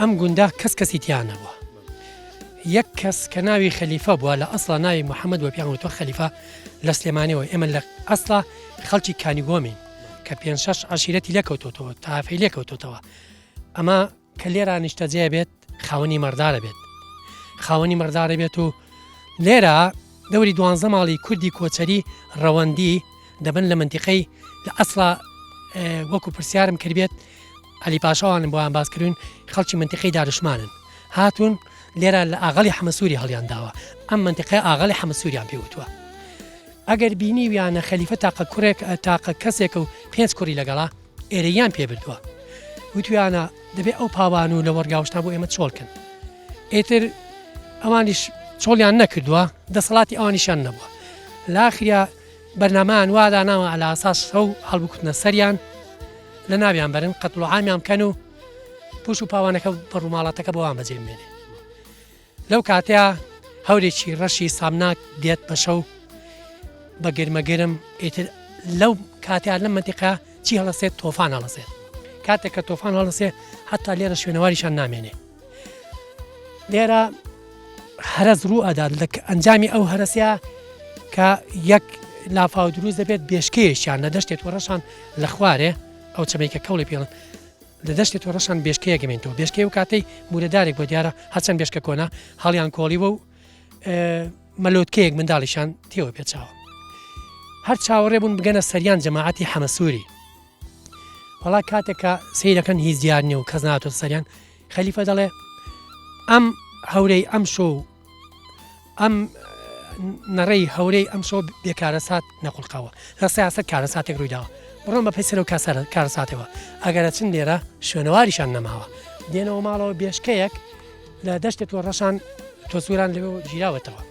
ئەم گوندە کەس کەسی تیا نەبووە. یەک کەس کە ناوی خەلیفە بووە لە ئەسڵا ناوی محەممەد بووە پێیان وتووە خەلیفە لە سلێمانیەوە ئێمە لە ئەسڵا خەڵکی کانیگۆمین کە پێنج شەش عەشیرەتی لێکەوتۆتەوە تافەی لێکەوتۆتەوە ئەمە کە لێرا نیشتەجێ بێت خاوەنی مەڕدارە بێت خاوەنی مەڕدارە بێت و لێرە دەوری دوانزە ماڵی کوردی کۆچەری ڕەوەندی دەبن لە منتیقەی لە ئەسڵا وەکو پرسیارم کردبێت عەلی پاشاوانم بۆیان باس کردوون خەڵکی منتیقەی دارشمانن هاتوون لێرە لە ئاغەڵی حەمەسووری هەڵیان داوە ئەم منتیقەی ئاغەڵی حەمەسووریان پێ وتووە ئەگەر بینیویانە خەلیفە تاقە کوڕێک تاقە کەسێکە و پێنج کوڕی لەگەڵا ئێرەیان پێ بردووە وتویانە دەبێ ئەو پاوان و لە وەرگاوشتا بۆ ئێمە چۆڵکن ئیتر ئەوانیش چۆڵیان نەکردووە دەسەڵاتی ئەوانیشان نەبووە لاخریا بەرنامان وا داناوە عەلا ئەساس شەو هەڵبکوتنە سەریان لە ناویان بەرن قەتڵ و عامیان بکەن و پوش و پاوانەکە بە ڕووماڵاتەکە بۆوان بەجێ بمێنێ لەو کاتەیە هەورێکی ڕەشی سامناک دێت بە شەو بە گرمەگرم ئیتر لەو کاتیا لەم منتیقە چی هەڵەسێت تۆفان هەڵەسێت کاتێک کە تۆفان هەڵەسێ حتا لێرە شوێنەواریشان نامێنێ لێرە هەرەس ڕوو ئەدات لە ئەنجامی ئەو هەرەسە کە یەک لافاو دروست دەبێت بێشکەیەکیان لە دەشتێت وەڕەشان لە خوارێ ئەو چەمێکە کەوڵی پێڵن لە دەشتێت وەڕەشان بێشکەیە گەمێنەوە بێشکەی و کاتەی مورەدارێک بۆ دیارە هەرچەند بێشکە کۆنا هەڵیان کۆڵیوە و مەلۆتکەیەک منداڵیشان تێوە پێچاوە هەر چاوەڕێ بوون بگەنە سەریان جەماعەتی حەمەسووری وەڵا کاتێک کە سەیرەکەن هیچ دیار نیە و کەس ناتۆ سەریان خەلیفە دەڵێ ئەم هەورەی ئەم شۆ و ئەم نەڕێی هەورەی ئەم شۆ بێکارەسات نەقڵقاوە لە سیاست کارەساتێک ڕوویداوە بڕۆن بە پێی سەرەوە کاسەرە کارەساتەوە ئەگەرە چن لێرە شوێنەواریشان نەماوە دێنەوە ماڵەوە بێشکەیەک لە دەشتێت تۆ ڕەشان تۆسووران لەوێ گیراوەتەوە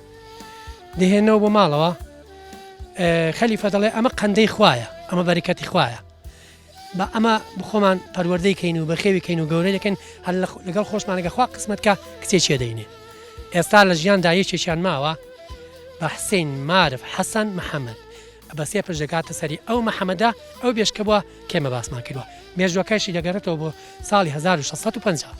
دەهێنەوە بۆ ماڵەوە خەلیفە دەڵێ ئەمە قەندەی خوایە ئەمە بەرەکەتی خوایە بە ئەمە بخۆمان پەروەردەی کەین و بەخێوی کەین و گەورەی دەکەین هەر لەگەڵ خۆشمانەگە خوا قسمەت کە کچێکێ دەینێ ئێستا لە ژیاندا یەکێکیان ماوە بە حسین مارف حەسەن محەممەد بە سێ پشت دەگاتە سەری ئەو محەممەدە ئەو بێشکە بووە کێمە باسمان کردووە مێژوەکەشی دەگەڕێتەوە بۆ ساڵی 1650.